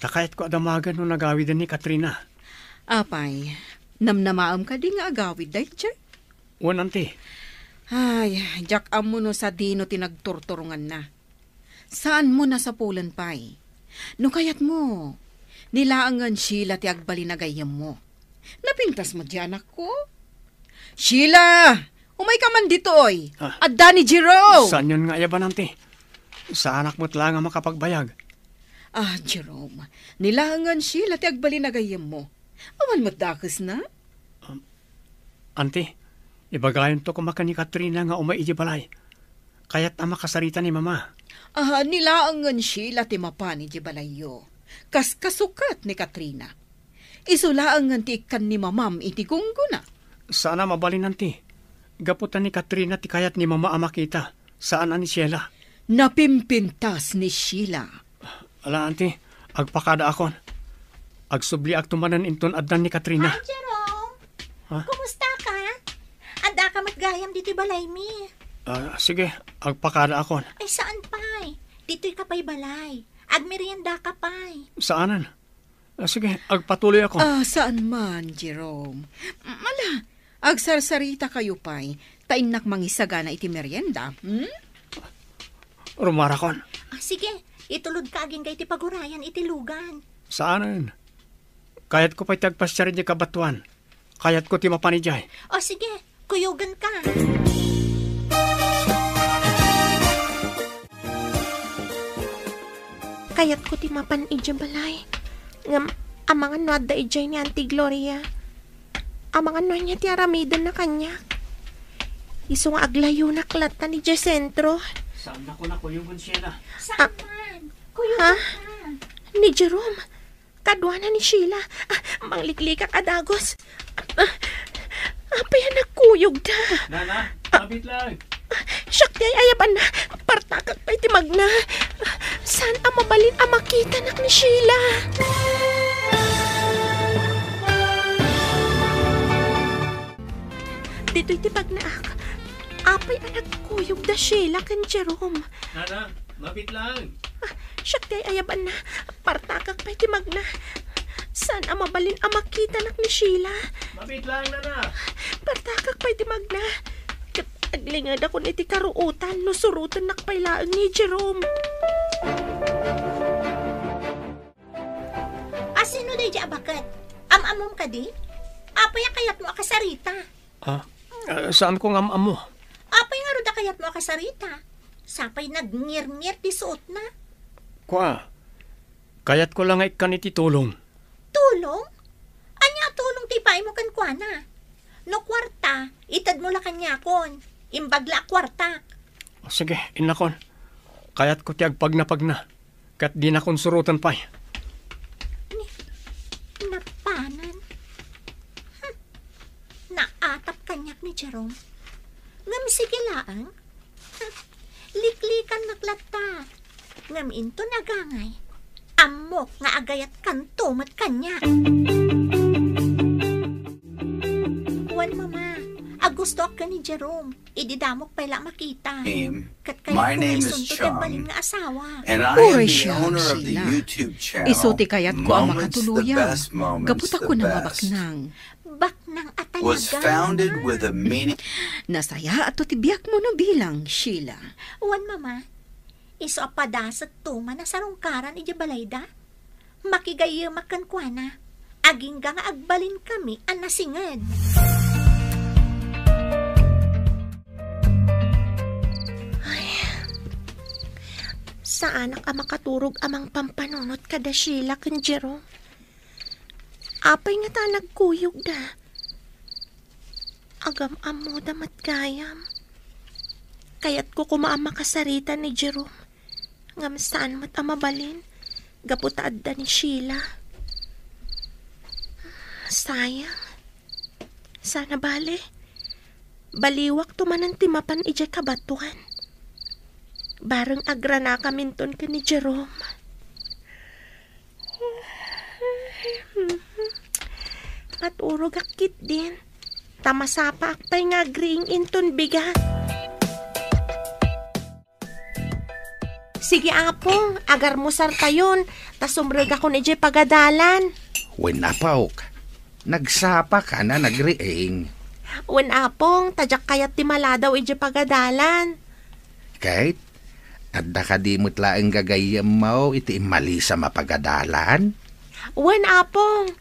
Ta kayatko a damagen no nagawiden ni Katrina. Apay, namnamaem kadi nga agawid daydiay? Wen, Auntie. Ay, diak ammo no sadino ti nagturturonganna. Saanmo a sapulen pay? No kayatmo, ni laengen Sheila ti agbalin a gayyemmo. Napintas met diay anakko. Sheila! Umayka man ditoy! Ah. Adda ni Jerome! Saanyon nga ayaban, Auntie? Saanak met laeng a makapagbayag. Ah, Jerome, ni laengen Sheila ti agbalin a gayyemmo. Awan met dakesna? Um, Auntie, ibagayonto koma ken ni Katrina nga umay idiay balay. Kayat a makasarita ni Mama. Ah, ni laengen Sheila ti mapan idiay balayyo. Kas kasukat ni Katrina. Isu laengen ti ikkan ni Mamam iti gunggona. Saan a mabalin, Auntie. Gapu ta ni Katrina ti kayat ni Mama a makita, saan a ni Sheila. Napimpintas ni Sheila. Ala, Auntie, agpakadaakon. Agsubliakto manen inton addan ni Katrina. Hi, Jerome! Ha? Kumusta ka? Addaka met gayam ditoy balaymi. Ah, sige, agpakadaakon. Ay, saan pay? Ditoy ka pay balay. Agmerienda ka pay. Saanen? Ah, sige, agpatuloyakon. Ah, saan man, Jerome. Ala, agsarsarita kayo pay, ta innak mangisagana iti merienda, hmm? Rumarakon. Ah, sige, itulodka agingga iti pagurayan iti lugan. Saanen? Kayatko pay ti agpasiar idiay kabatoan. Kayatko ti mapan idiay. O sige, kuyogenka. Kayatko ti mapan idiay balay. Ngem amangan no adda idiay ni Auntie Gloria. Amangan no ania ti aramidenna kaniak. Isu nga aglayonak latta idiay sentro. Saan na ko nakuyogon, Sheila? Saan man? Kuyogon ka. Ni Jerome, kaduana ni Sheila. Ah, mangliklikak a dagus. Ah, apay a nagkuyogda? Nana, mabit lang. Ah, siak ti ay-ayabanna. Partakak pay ti magna. Saan a mabalin a makitanak ni Sheila? Ditoy ti bagnaak. Apay a nagkuyogda Sheila ken Jerome? Nana, mabit lang. Ah, siak ti ay-ayabanna. Partakak pay ti magna. Saan a mabalin a makitanak ni Sheila? Mabit lang, Nana. Partakak pay ti magna. Ket aglingadakon iti karuotan no surotennak pay laeng ni Jerome. Asino daydi a baket? Am-ammom kadi? Apay a kayatmo a kasarita? Ah, ah, saanko nga am-ammo. Apay ngarud a kayatmo a kasarita? Sapay nagngirngir ti suotna. Kua, kayatko la nga ikkan iti tulong. Tulong? Ania a tulong ti ipaaymo kenkuana? No kuarta, itedmo la kaniakon. Imbag la a kuartak. O, sige, innakon. Kayatko ti agpagnapagna, ket dinakon suroten pay. Ni, napanan. Hmm. Naatap kaniak ni Jerome. Ngem sige laeng. Hmm. Liklikannak latta. Ngem inton agangay, ammok nga agayatkanto met kaniak. Wen, Mama, agustoak ken ni Jerome. Idi damok pay la makita. Ket kayatko nga isunto ti agbalin nga asawa. Uray siak, Sheila. Isu ti kayatko a makatuluyag. Gapu ta kunam a baknang. Baknang a talaga. Nasayaat ti biagmo no bilang, Sheila. Wen, Mama, isu a padasekto man a sarungkaran idiay balayda. Makigayyemak kenkuana. Agingga nga agbalinkami a nasinged. Ay, saanak a makaturog a mangpampanunot kada Sheila ken Jerome. Apay ngata a nagkuyogda? Agam-ammoda met gayam. Kayatko koma a makasarita ni Jerome. Ngem saan met a mabalin, gapu ta adda ni Sheila. Sayang. Sana bale, baliwakto manen ti mapan idiay kabatoan. Bareng agranakaminton ken ni Jerome. Maturogak ketdin. Ta masapaak pay nga agriing inton bigat. Sige, Apong, agarmusartayon, ta sumrekakon idiay pagadalan. Wen, Apok, nagsapaka a nagriing. Wen, Apong, ta diak kayat ti maladaw idiay pagadalan. Ket, adda kadi met laeng gagayyemmo iti immalisam a pagadalan? Wen, Apong,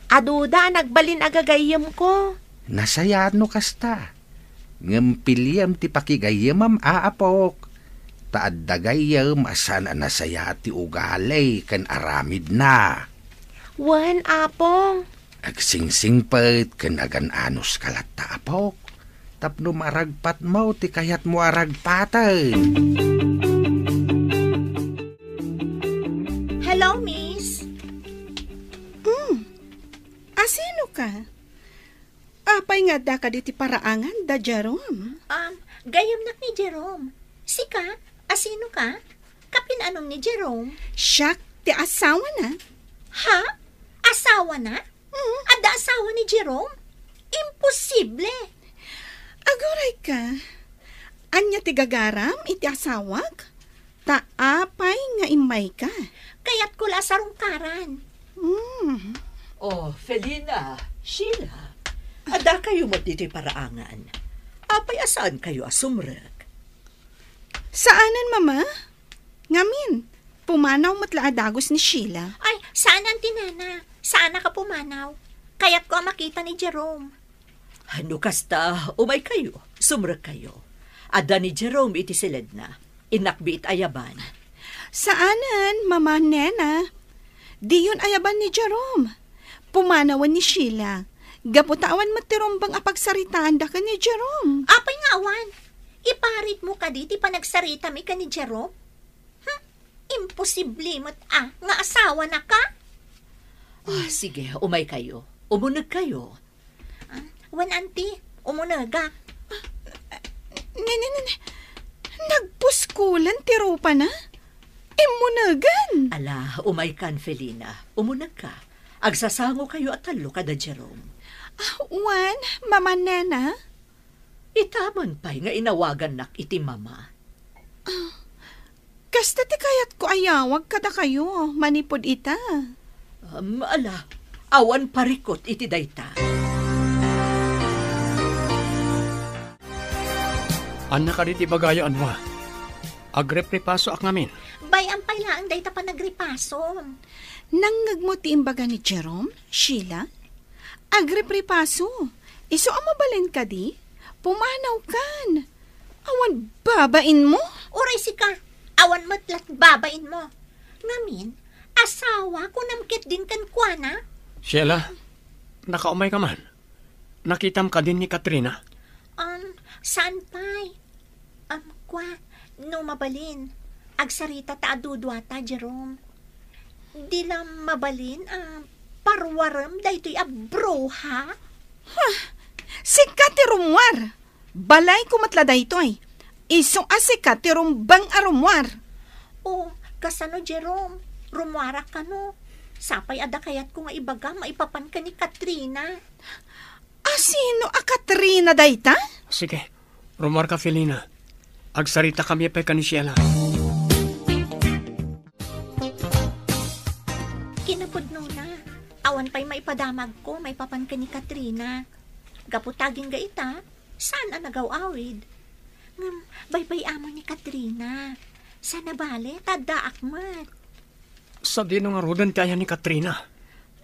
aduda a nagbalin a gagayyemko. Nasayaat no kasta. Ngem piliem ti pakigayyemam, Apok, ta adda gayyem a saan a nasayaat ti ugali ken aramidna. Wen, Apong. Agsingsingpet ken agan-anos ka latta, Apok, tapno maragpatmo ti kayatmo a ragpaten. Hello, miss. Hmm. Asino ka? Apay nga adda kadi ti paraangan da Jerome? Um, gayyemnak ni Jerome. Sika, asino ka? Kapin-anom ni Jerome? Siak ti asawana. Ha? Asawana? Mm. Adda asawa ni Jerome? Imposible! Aguray ka. Ania ti gagaram iti asawak? Ta apay nga immayka? Kayatko la a sarungkaran. Hmm. Oh, Felina, Sheila, adda kayo met ditoy paraangan. Apay a saan kayo a sumrek? Saanen, Mama. Ngamin, pumanaw met la a dagus ni Sheila. Ay, saanen ti nana. Saanak a pumanaw. Kayatko a makita ni Jerome. No kasta, umay kayo, sumrek kayo. Adda ni Jerome iti siledna. Innak biit ayaban. Saanen, Mama Nena. Diyon ayaban ni Jerome. Pumanawen ni Sheila. Gapu ta awan met ti rumbeng a pagsaritaanda ken ni Jerome. Apay nga awan? Iparitmo kadi ti panagsaritami ken ni Jerome? Hmm, imposible met a nga asawanaka. Ah, sige, umaykayo. Umunegkayo. Ah, wen, Auntie, umunegak. Ne, ne, ne, ne. Nagpuskulan ti rupana? Immunegen. Ala, umaykan, Felina. Umunegka. Agsasangokayo a tallo kada Jerome. Ah, wen, Mama Nena? Ita man pay nga inawagannak iti mama. Ah, kasta ti kayatko a yawag kadakayo manipud ita. Um, ala, awan parikut iti dayta. Anna kadi ti ibagayo, Anwa? Agripripasoak ngamin. Bay-am pay laeng dayta panagripasom. Nangngegmo ti imbaga ni Jerome, Sheila? Agripripaso, isu a mabalin kadi? Pumanawkan. Awan babainmo? Uray sika, awan met lat babainmo. Ngamin, asawa, kunam ketdin kenkuana? Sheila, nakaumay ka man? Nakitam kadin ni Katrina? Um, saan pay? Um, kwa, no mabalin, agsarita ta a duduata, Jerome. Di la mabalin a paruarem daytoy a bruha? Huh! Sika ti rumuar! Balayko met la daytoy. Isu a sika ti rumbeng a rumuar. O, kasano, Jerome? Rumuarak kano? Sapay a dakayatko nga ibagam maipapan ken ni Katrina. Asino a Katrina dayta? Sige, rumuarka, Felina. Agsaritakami pay ken ni Sheila. Kinapudnona, awan pay maipadamagko maipapan ken ni Katrina. Gapu ta agingga ita, saan a nagaw-awid. Ngem baybay-amon ni Katrina. Saan a bale, ta addaak met. Sadino ngaruden ti ayan ni Katrina?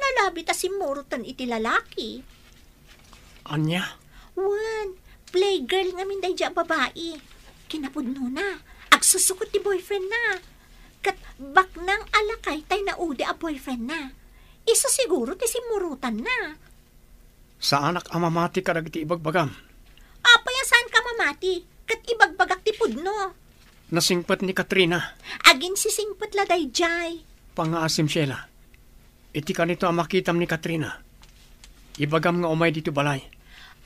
Nalabit a simmuroten iti lalaki. Ania? Wen, playgirl ngamin daydiay a babai. Kinapudnona, agsusukot ti boyfriendna. Ket baknang a lakay tay naudi a boyfriendna. Isu siguro ti simmurotanna. Saanak a mamati kadagiti ibagbagam. Apay a saanka mamati? Ket ibagbagak ti pudno. Nasingpet ni Katrina. Aginsisingpet la daydiay. Pangngaasim, Sheila. Iti kanito a makitam ni Katrina, ibagam nga umay ditoy balay.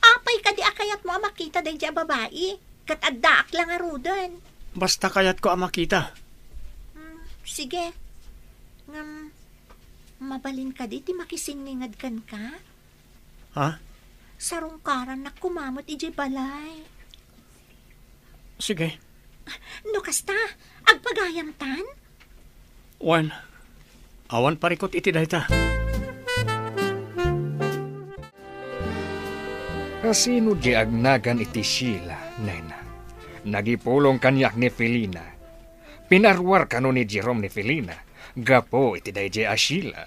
Apay kadi a kayatmo a makita daydiay a babai? Ket addaak la ngaruden. Basta kayatko a makita. Hmm, sige. Ngem, mabalin kadi ti makisinninged kenka? Ha? Sarungkarannak koma met idiay balay. Sige. No kasta, agpagayamtan? Wen, awan parikut iti dayta. Asino di agnagan iti Sheila, nena? Nagipulong kaniak ni Felina. Pinaruar kano ni Jerome ni Felina gapu iti daydiay a Sheila.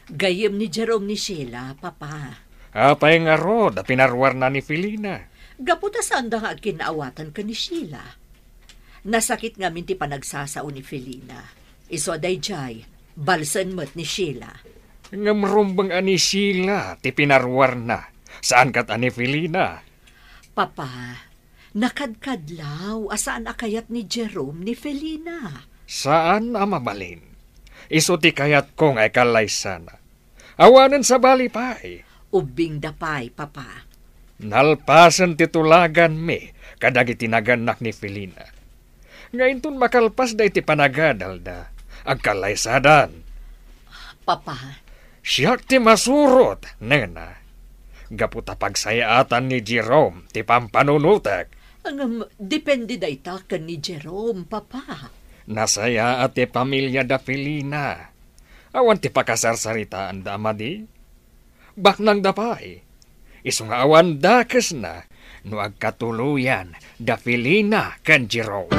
Gayyem ni Jerome ni Sheila, Papa. Apay ngarud a pinaruarna ni Felina? Gapu ta saanda nga agkinnaawatan ken ni Sheila. Nasakit ngamin ti panagsasao ni Felina. Isu a daydiay, balsen met ni Sheila. Ngem rumbeng a ni Sheila ti pinaruarna, saan ket a ni Felina. Papa, nakadkadlaw a saan a kayat ni Jerome ni Felina. Saan a mabalin. Isu ti kayatko nga ikallaysana. Awanen sabali pay. Ubbingda pay, Papa. Nalpasen ti tulaganmi kadagiti nagannak ni Felina. Nga inton makalpasda iti panagadalda, agkallaysadan. Papa. Siak ti masurot, nena. Gapu ta pagsayaatan ni Jerome ti pampanunotek. Ngem, depende dayta ken ni Jerome, Papa. Nasayaat ti pamiliada Felina. Awan ti pakasarsaritaanda a madi. Baknangda pay. Isu nga awan dakesna no agkatuloyan da Felina ken Jerome.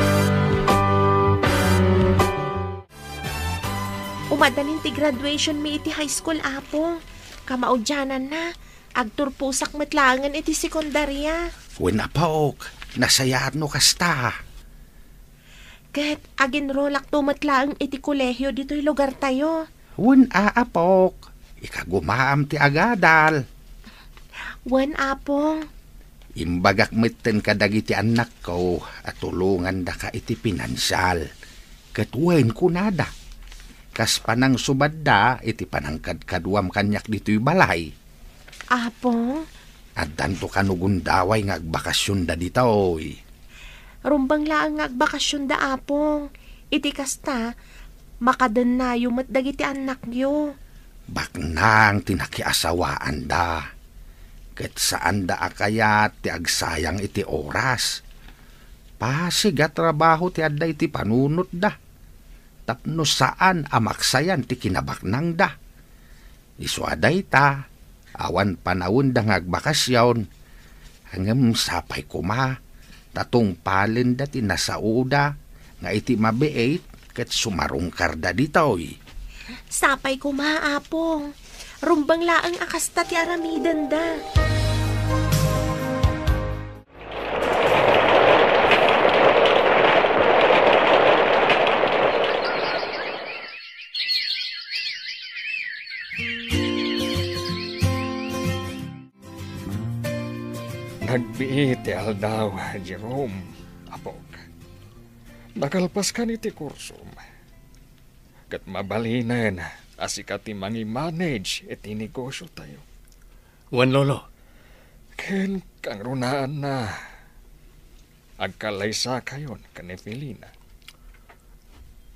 Umadalin ti graduation mi iti high school, Apo. Kamaudiananna, agturposak met laengen iti sekundaria. Wen, Apok, nasayaat no kasta. Ket aginrolakto met laeng iti kolehio ditoy lugartayo. Wen a, Apok, ikagumaam ti agadal. Wen, Apong. Imbagak metten kadagiti annakko a tulongandaka iti pinansial. Ket wen, kunada, kas panangsubadda iti panangkadkaduam kaniak ditoy balay. Apong? Addanto kano gundaway nga agbakasionda ditoy. Rumbeng laeng nga agbakasionda, Apong. Iti kasta, makadennayo met dagiti annakyo. Baknang ti nakiasawaanda, ket saanda a kayat ti agsayang iti oras. Pasig a trabaho ti adda iti panunotda, tapno saan a maksayan ti kinabaknangda. Isu a dayta, awan panawenda nga agbakasion, ngem sapay koma ta tungpalenda ti nasaoda nga iti mabiit ket sumarungkarda ditoy. Sapay koma, Apong. Rumbeng laeng a kasta ti aramidenda. Nagbiit ti aldaw, Jerome, apok. Nakalpaskan iti kursom. Ket mabalinen a sika ti mangi-manage iti negosiotayo. Wen, Lolo. Ken kangrunaanna, agkallaysakayon ken ni Felina.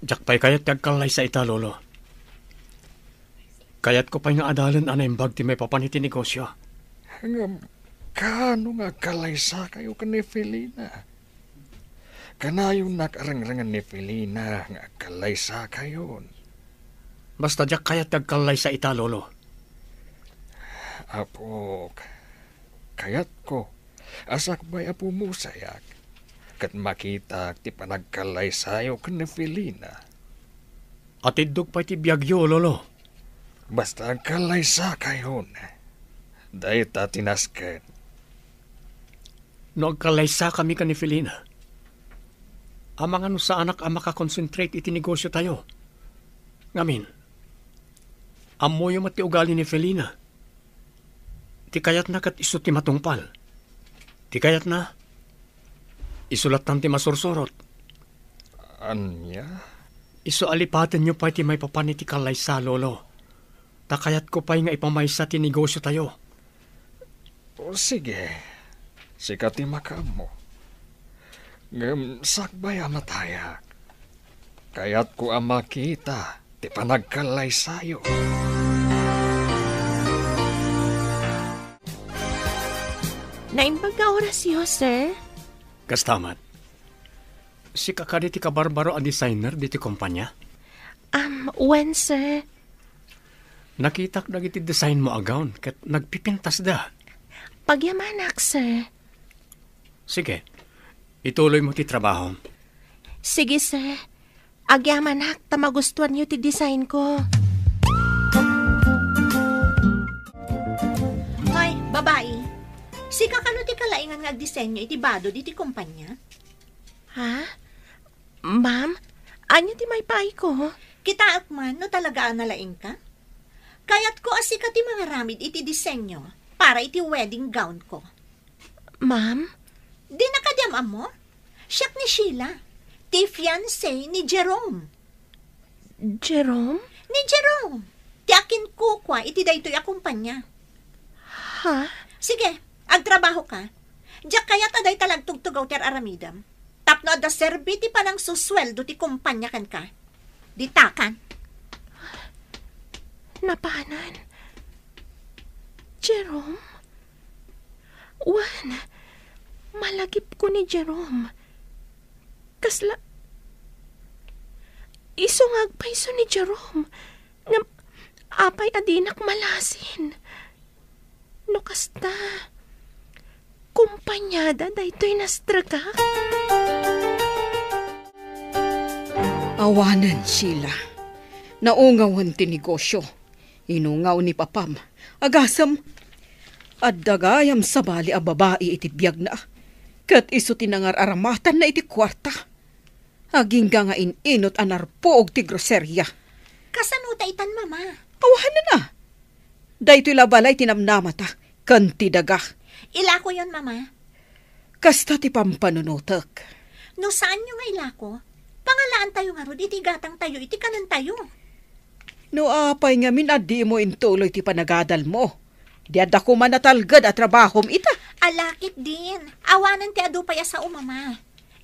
Diak pay kayat ti agkallaysa ita, Lolo. Kayatko pay nga adalen a naimbag ti maipapan iti negosio. Ngem, kaano nga agkallaysakayo ken ni Felina? Kanayonnak a rengrengen ni Felina nga agkallaysakayon. Basta diak kayat ti agkallaysa ita, Lolo. Apok, kayatko a sakbay a pumusayak ket makitak ti panagkallaysayo ken ni Felina. Atiddog pay ti biagyo, Lolo. Basta agkallaysakayon. Dayta ti nasken. No agkallaysakami ken ni Felina, amangan no saanak a makakonsentrate iti negosiotayo. Ngamin, ammoyo met ti ugali ni Felina. Ti kayatna ket isu ti matungpal. Ti kayatna, isu lattan ti masursurot. Ania? Isu a lipatenyo pay ti maipapan iti kallaysa, Lolo. Ta kayatko pay nga ipamaysa ti negosiotayo. O, sige. Sika ti makaammo. Ngem sakbay a matayak. Kayatko a makita ti panagkallaysayo. Naimbag nga orasyo, sir? Kasta met. Sika kadi ti kabarbaro a designer diti kompanya? Um, wen, sir. Nakitak dagiti design mo a gown ket nagpipintasda. Pagyamanak, sir. Sige, ituloy mo ti trabaho. Sige, sir. Agyamanak ta magustuanyo ti design ko. Hoy, babai. Sika kano ti kalaingan nga agdisenyo iti bado diti kompanya? Ha? Ma'am, ania ti maipaayko? Kitaek man no talaga a nalaingka. Kayatko a sika ti mangaramid iti disenyo para iti wedding gown ko. Ma'am? Dina kadi am-ammo? Siak ni Sheila, ti fiancé ni Jerome. Jerome? Ni Jerome, ti akinkukua iti daytoy a kompanya. Ha? Sige, agtrabaho ka. Diak kayat a dayta la agtugtugaw ti ar-aramidem. Tapno adda serbi ti panangsusueldo ti kompanya kenka. Ditakan. Napanan. Jerome? Wen, malagipko ni Jerome. Kasla, isu nga agpayso ni Jerome. Ngem, apay a dinak malasin? No kasta, kumpanyada daytoy nastreka? Awanen, Sheila. Naungawen ti negosio. Inungaw ni papam. Agasem, adda gayam sabali a babai iti biagna. Ket isu ti nangar-aramatanna iti kuarta. Agingga nga in-inut a narpuog ti groseria. Kasano ta itan, Mama? Awanen a. Daytoy la balay ti namnamata. ken ti daga. Ilakoyon, Mama. Kasta ti pampanunotek. No saanyo nga ilako, pangalaantayo ngarud iti gatangtayo iti kanentayo. No apay ngamin a dimo intuloy ti panagadalmo, di adda koma natalged a trabahom ita. Ala ketdin, awanen ti adu pay a sao, Mama.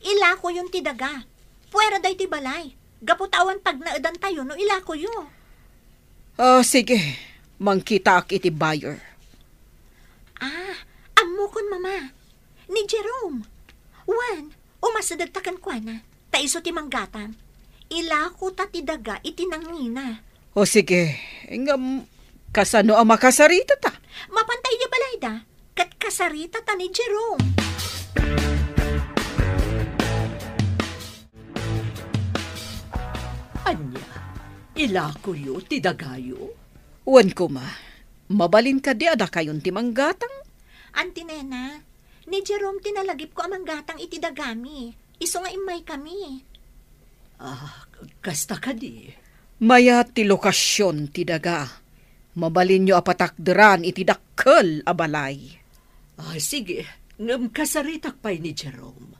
Ilakoyon ti daga. Puerda iti balay. Gapu ta awan pagnaedantayo no ilakoyo. Ah, sige. Mangkitaak iti buyer. Ah, ammokon, Mama. Ni Jerome. Wen, umasidegta kenkuana. Ta isu ti manggatang. Ilakota ti daga iti nangina. O sige, ngem kasano a makasaritata? Mapanta idiay balayda, ket kasaritata ni Jerome. Ania, ilakoyo ti dagayo? Wen koma, mabalin kadi a dakayon ti manggatang? Auntie Nena, ni Jerome ti nalagipko a manggatang iti dagami. Isu nga immaykami. Ah, kasta kadi? Mayat ti lokasion ti daga. Mabalinyo a patakderan iti dakkel a balay. Ah, sige, ngem kasaritak pay ni Jerome.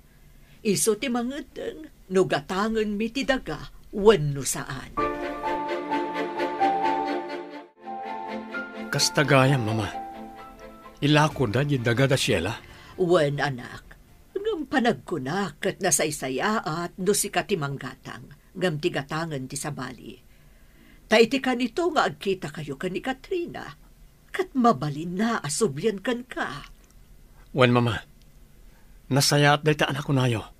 Isu ti mangedeng no gatangenmi ti daga wenno saan. Kasta gayam, Mama. Ilakoda diay daga da Sheila? Wen, anak. Ngem panagkunak ket nasaysayaat no sika ti manggatang, ngem ti gatangen ti sabali. Ta iti kanito nga agkitakayo ken ni Katrina, ket mabalinna a sublian kenka. Wen, Mama. Nasayaat dayta a nakunayo.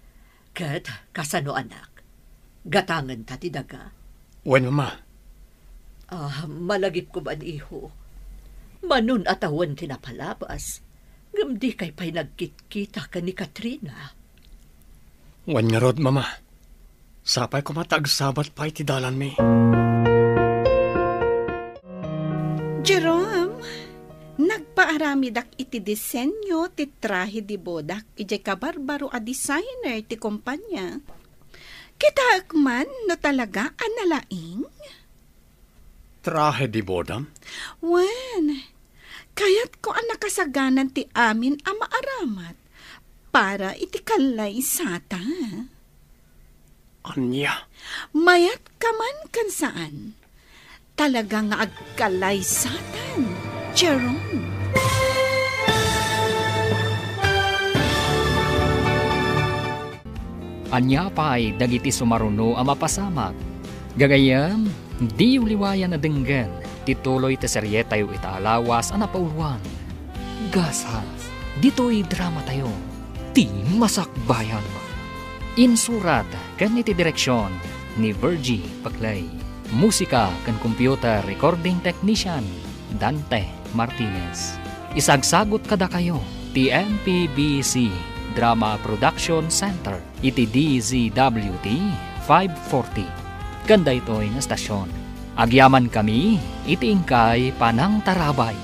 Ket kasano, anak? Gatangenta ti daga? Wen, Mama. Ah, malagipko man, iho. Manon a tawen ti napalabas, ngem dikay pay nagkitkita ken ni Katrina. Wen ngarud, Mama. Sapay koma ta agsabat pay ti dalanmi. Jerome, nagpaaramidak iti disenyo ti trahe de bodak idiay kabarbaro a designer ti kompania. Kitaek man no talaga a nalaing? Trahe de bodam? Wen, kayatko a nakasaganan ti amin a maaramat para iti kallaysata. Ania? Mayat ka man ken saan, talaga nga agkalaysatan, Jerome. Ania pay dagiti sumaruno a mapasamak? Gagayyem, diyo liwayan a denggen ti tuloy ti serietayo ita a lawas a napauluan, Gasat. Ditoy dramatayo, Ti Masakbayan. Insurat ken iti direksion ni Virgie Paclay. Musika ken computer recording technician, Dante Martinez. Isagsagut kadakayo ti M P B C Drama Production Center iti D Z W T five forty. Ken daytoy nga estasion, agyamankami iti inkay panangtarabay.